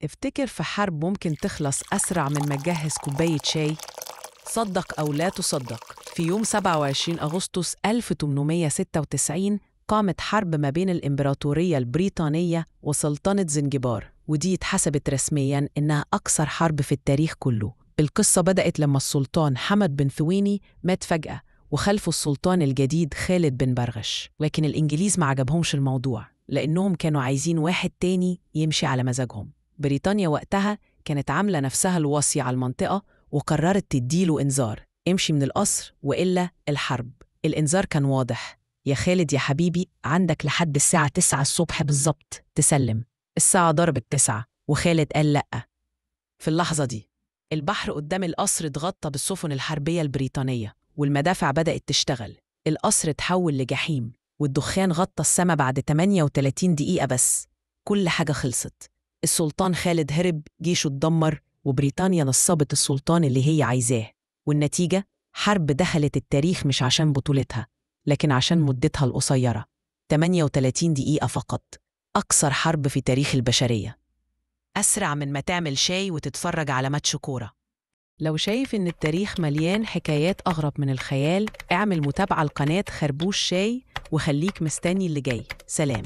افتكر في حرب ممكن تخلص أسرع من ما تجهز كوباية شاي؟ صدق أو لا تصدق، في يوم 27 أغسطس 1896 قامت حرب ما بين الإمبراطورية البريطانية وسلطنة زنجبار، ودي اتحسبت رسمياً إنها أقصر حرب في التاريخ كله. القصة بدأت لما السلطان حمد بن ثويني مات فجأة، وخلفه السلطان الجديد خالد بن برغش. لكن الإنجليز ما عجبهمش الموضوع، لأنهم كانوا عايزين واحد تاني يمشي على مزاجهم. بريطانيا وقتها كانت عاملة نفسها الوصي على المنطقة، وقررت تديله إنذار: امشي من القصر وإلا الحرب. الإنذار كان واضح: يا خالد يا حبيبي، عندك لحد الساعة 9 الصبح بالظبط تسلم. الساعة ضربت 9 وخالد قال لأ. في اللحظة دي البحر قدام القصر اتغطى بالسفن الحربية البريطانية، والمدافع بدأت تشتغل. القصر اتحول لجحيم، والدخان غطى السما بعد 38 دقيقة بس. كل حاجة خلصت. السلطان خالد هرب، جيشه اتدمر، وبريطانيا نصبت السلطان اللي هي عايزاه. والنتيجة حرب دخلت التاريخ مش عشان بطولتها، لكن عشان مدتها القصيرة، 38 دقيقة فقط. أقصر حرب في تاريخ البشرية. أسرع من ما تعمل شاي وتتفرج على ماتش كورة. لو شايف إن التاريخ مليان حكايات أغرب من الخيال، اعمل متابعة لقناة خربوش شاي وخليك مستني اللي جاي. سلام.